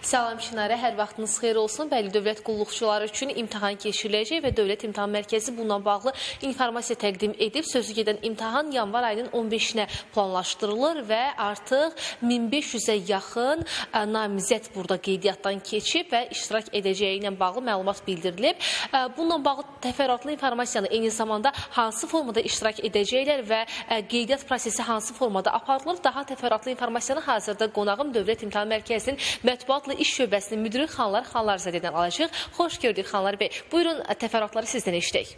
Salam Çinarə, hər vaxtınız xeyir olsun. Bəli, dövlət qulluqçuları üçün imtahan keçiriləcək və Dövlət İmtahan Mərkəzi bununla bağlı informasiya təqdim edib. Sözü gedən imtahan yanvar ayının 15-nə planlaşdırılır və artıq 1500-ə yaxın namizəd burada qeydiyyatdan keçib və iştirak edəcəyi ilə bağlı məlumat bildirilib. Bununla bağlı təfərrüatlı informasiyanı eyni zamanda hansı formada iştirak edəcəklər və qeydiyyat prosesi hansı formada aparılır, daha təfərrüatlı informasiyanı hazırda qonağım Dövlət İmtahan Mərkəzinin mətbuatla İş şöbəsinin müdiri Xanlar Xanlarzadədən alacaq. Xoş gördük Xanlar bəy. Buyurun, təfərrüatları sizdən eşidək.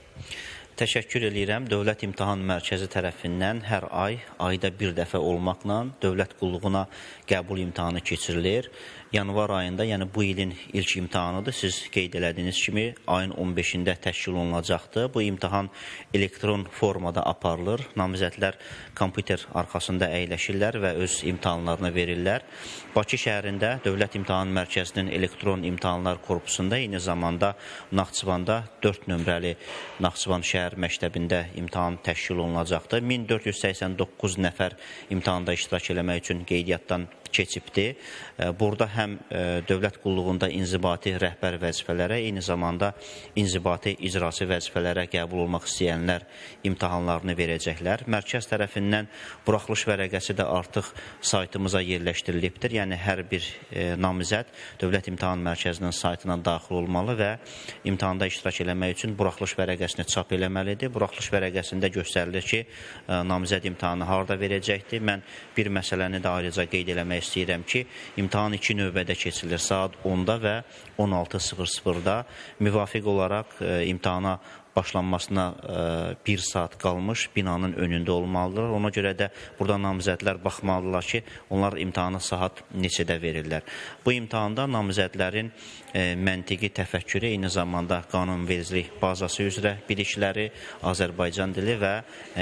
Təşəkkür eləyirəm. Dövlət İmtahan Mərkəzi tərəfindən hər ay, ayda bir dəfə olmaqla dövlət qulluğuna qəbul imtahanı keçirilir. Yanvar ayında, yəni bu ilin ilk imtahanıdır. Siz qeyd elədiyiniz kimi ayın 15-də təşkil olunacaqdır. Bu imtahan elektron formada aparılır. Namizədlər kompüter arxasında əyləşirlər və öz imtahanlarını verirlər. Bakı şəhərində Dövlət İmtahan Mərkəzinin elektron imtahanlar korpusunda, eyni zamanda Naxçıvanda 4 nömrəli Naxçıvan şəhər məktəbində imtahan təşkil olunacaqdır. 1489 nəfər imtahanda iştirak eləmək üçün qeydiyyatdan keçibdir. Burada həm dövlət qulluğunda inzibati rəhbər vəzifələrə, eyni zamanda inzibati icraçı vəzifələrə qəbul olmaq istəyənlər imtahanlarını verəcəklər. Mərkəz tərəfindən buraxılış vərəqəsi də artıq saytımıza yerləşdirilibdir. Yəni hər bir namizəd Dövlət İmtahan Mərkəzinin saytına daxil olmalı və imtahanda iştirak eləmək üçün buraxılış vərəqəsini çap eləməlidir. Buraxılış vərəqəsində göstərilir ki, namizəd imtahanı harda verəcəkdir. Mən bir məsələni də ayrıca qeyd eləmək istəyirəm ki, imtahan iki növbədə keçirilir. Saat 10-da və 16:00-da müvafiq olaraq imtahana başlanmasına bir saat qalmış binanın önündə olmalıdırlar. Ona görə də burada namizədlər baxmalıdırlar ki, onlar imtahanı saat neçədə verirlər. Bu imtahanda namizədlərin məntiqi təfəkkürü, eyni zamanda qanunvericilik bazası üzrə bilikləri, Azərbaycan dili və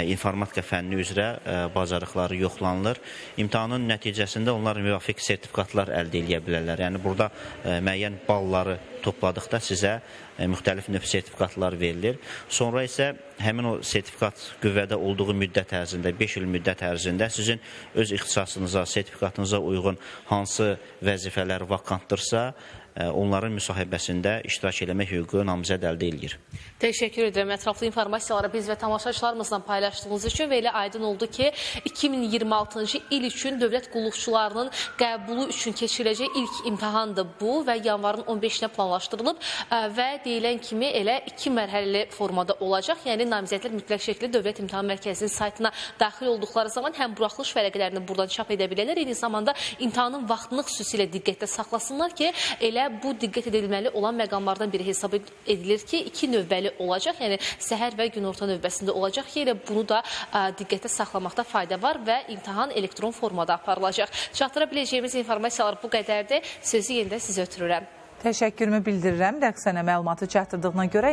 informatika fənni üzrə bacarıqları yoxlanılır. İmtahanın nəticəsində onlar müvafiq sertifikatlar əldə edə bilərlər. Yəni burada müəyyən balları topladıqda sizə müxtəlif növ sertifikatlar verilir. Sonra isə həmin o sertifikat qüvvədə olduğu müddət ərzində, 5 il müddət ərzində sizin öz ixtisasınıza, sertifikatınıza uyğun hansı vəzifələr vakantdırsa, onların müsahibəsində iştirak eləmək hüququ namizəd əldə eləyir. Təşəkkür edirəm ətraflı informasiyaları biz və tamaşaçılarımızla paylaşdığınız üçün və elə aydın oldu ki, 2026-cı il üçün dövlət qulluqçularının qəbulu üçün keçiriləcək ilk imtahandır bu və yanvarın 15-nə planlaşdırılıb və deyilən kimi elə iki mərhələli formada olacaq. Yəni namizədlər mütləq şəkildə Dövlət İmtahan Mərkəzinin saytına daxil olduqları zaman həm buraxılış vərəqələrini buradan çap edə bilərlər, eyni zamanda imtahanın vaxtını xüsusilə diqqətdə saxlasınlar ki, elə bu diqqət edilməli olan məqamlardan biri hesab edilir ki, iki növbəli olacaq, yəni səhər və günorta növbəsində olacaq ki, elə bunu da diqqətdə saxlamaqda fayda var və imtahan elektron formada aparılacaq. Çatdıra biləcəyimiz informasiyalar bu qədərdir. Sözü yenidən sizə ötürürəm. Təşəkkürümü bildirirəm Rəqsənə məlumatı çatdırdığına görə.